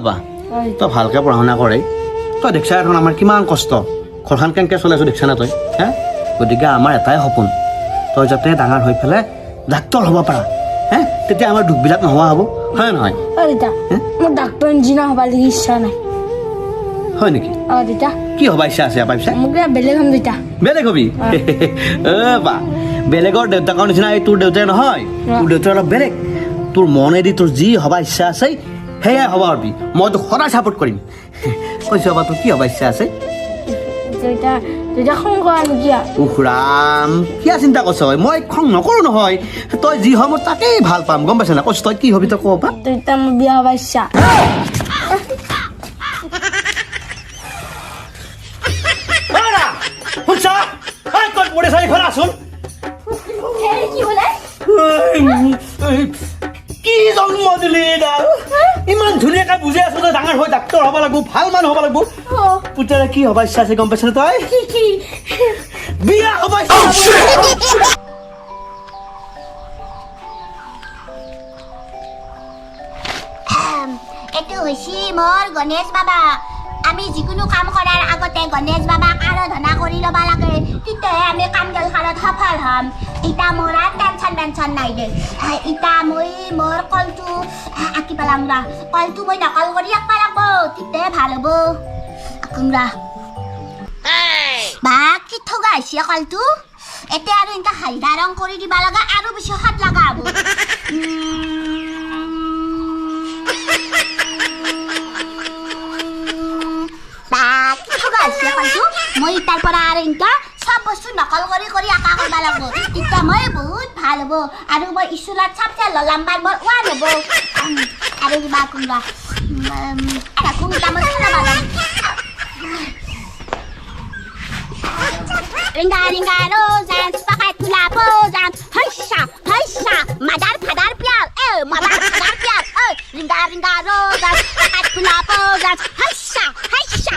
বা তই ভালকে পঢ়া শুনা কৰে, তই দেখছা এখন আমাৰ কিমান কষ্ট, ঘৰখন কেনেকৈ চলাই আছো দেখছা না তই? হে, গতিকে আমাৰ এটাই সপোন, তই যাতে ডাঙৰ হৈ পেলাই ডাক্তৰ হ'ব পাৰা। হে, তেতিয়া আমাৰ দুখবিলাক নোহোৱা হ'ব, হয় নহয়? অ দেউতা, মোৰ ডাক্তৰ ইঞ্জিনিয়াৰ হ'ব লাগি ইচ্ছা নাই। হয় নেকি? অ দেউতা। কি হ'ব ইচ্ছা আছে পাইছা? মোক বেলেগ হ'ম দেউতা। বেলেগ হবি? এ বা, বেলেগৰ দেউতাকৰ নিচিনা এই তোৰ দেউতাই নহয়, তোৰ দেউতাৰ অলপ বেলেগ। তোৰ মনেদি তোৰ যি হ'ব ইচ্ছা আছে সেয়াই হ'ব পাৰবি, মই তোক সদায় ছাপোৰ্ট কৰিম। কৈছো বা, তোৰ কি হ'ব ইচ্ছা আছে? দেউতা, দেউতা খং কৰা নেকি? উফ ৰাম, কিয় চিন্তা কৰছ? মই খং নকৰোঁ নহয়, তই যি হয় মই তাকেই ভাল পাম, গম পাইছ না? কৈছো তই কি হবি তই ক'ব পা। দেউতা, মোৰ বিয়া হ'ব ইচ্ছা। কি জন্ম দিলি এইডাল, ইমান ধুনীয়াকে বুজাই আছো তই ডাঙৰ হৈ ডাক্তৰ হ'ব লাগিব, ভাল মানুহ হ'ব লাগিব। পুতেৰে কি হ'ব ইচ্ছা আছে গম পাইছ তই? বিয়া হ'ব ইচ্ছা। এইটো হৈছে মোৰ গণেশ বাবা। আমি যিকোনো কাম কৰাৰ আগতে গণেশ বাবাক আৰাধনা কৰি ল'ব লাগে, তেতিয়াহে আমি কাম দলখাৰত সফল হ'ম। ইতা মোৰ আৰু টেনচন মেনচন নাই দে। ইতা মই মোৰ কলটো আঁকি পেলাম ৰ, কলটো মই নকল কৰি আঁকবা লাগব, তেতিয়াহে ভাল হ'ব। আঁকিম ৰ। বা কি ঠগা হৈছে কলটো, এতিয়া আৰু এনেকা হালধা ৰং কৰি দিবা লগা আৰু বেছি সোৱাদ লগা হ'ব। মই তাৰ পৰা আৰু এনেকা চব বস্তু নকল কৰি কৰি আঁকা কৰিব লাগিব, তেতিয়া মই বহুত ভাল হ'ব আৰু মই স্কুলত চবচে ললাম্বাৰ মোৰ ওৱান হ'ব। আৰু কিবা কোনোবা ৰিংগা ৰিংগা ৰ'জান পকাই তোলা বজান, হৈছা হৈছা মাদাৰ ফাদাৰ পিয়াল, এ মাদাৰ ফাদাৰ পিয়াল, ঐ ৰিংগা ৰিংগা ৰ'জান পকাই তোলা বজান, হৈছা হৈছা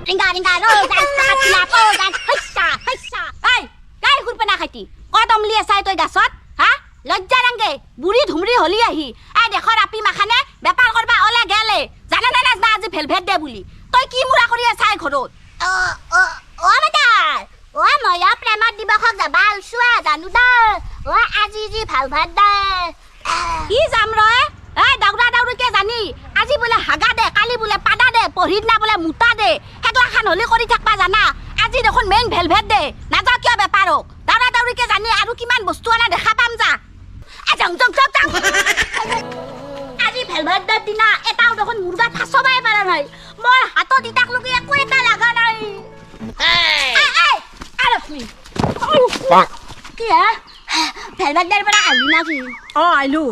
ৰিংগা ৰিংগা ৰ'জান পকাই তোলা বজান, হৈছা হৈছা। এই গাই খুৰপেনা খাইতি কদমলি আছাই তই গাছত, হা লজ্জা ৰাংগে বুঢ়ী ধুমৰি হলি আহি এই দেশৰ আপি মাখানে বেপাৰ কৰবা ওলে গেলে জানা না নাজনা আজি ভেলভেট দে বুলি, তই কি মূৰা কৰি আছাই ঘৰত? অ মাদাৰ, অ মই প্ৰেমৰ দিৱসক যাবা ওলছো জানো দে, অ আজি যি ভাল ভাত দে। কি যাম ৰয় এই দাউৰা দাউৰিকে জানি আজি বোলে হাগা দে, কালি বোলে পাদা দে, পৰহিদিনা বোলে মুতা দে, সেইগিলাখান হ'লে কৰি থাকবা জানা। আজি দেখোন মেইন ভেলভেট দে, নাযাওঁ কিয় বেপাৰক? দাউৰা দাউৰিকে জানি আৰু কিমান বস্তু অনা দেখা পাম যা। যাং যাং যাং যাং। আজি ভেলভেট দে দিনা এটাও দেখোন মুৰ্গা ফাঁচবাই পৰা নাই, মোৰ হাতত ইটাক লগি একো এটা লগা নাই। কি হে ভেলভেট দেৰ পৰা আহিলি নাকি? অ আহিলো।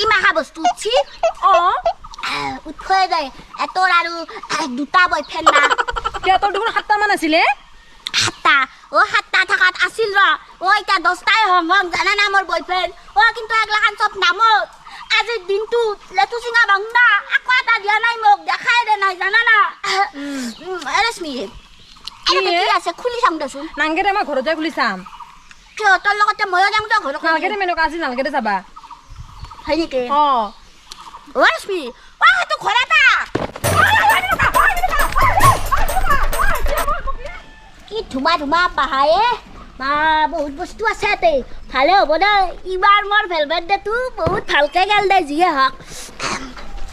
ইমাহা বস্তু উঠছি? অ উঠবই যায়। তোৰ আৰু দুটা বয়ফ্ৰেণ্ড না? কিয়, তোৰ দেখোন 7টামান আছিলে। 7টা? অ 7টা থকাত আছিল ৰ, অ এতিয়া 10টাই হং হং জানা না মোৰ বয়ফ্ৰেণ্ড। অ কিন্তু এগলাখান চব নামত আজিৰ দিনটোত লেটু চিঙা বাংনা আকৌ এটা দিয়া নাই, মোক দেখাই দে নাই জানা না। ৰশ্মি, কি আছে খুলি চাম দেচোন। নাংগে দে, মই ঘৰত যাই খুলি চাম। কিয়, তোৰ লগতে ময়ো যাম তই ঘৰত? নালগে দে মেনকা, আজি নালগে দে যাবা। হয় নেকি? অ। অ ৰশ্মি, অ সেইটো ঘৰ এটা কি ধুমা ধুমা পাহাৰে বা বহুত বস্তু আছে তাতে, ভালে হ'ব দে। ইবাৰ মোৰ ভেলভেট দেটো বহুত ভালকে গেল দে, যিয়ে হওক।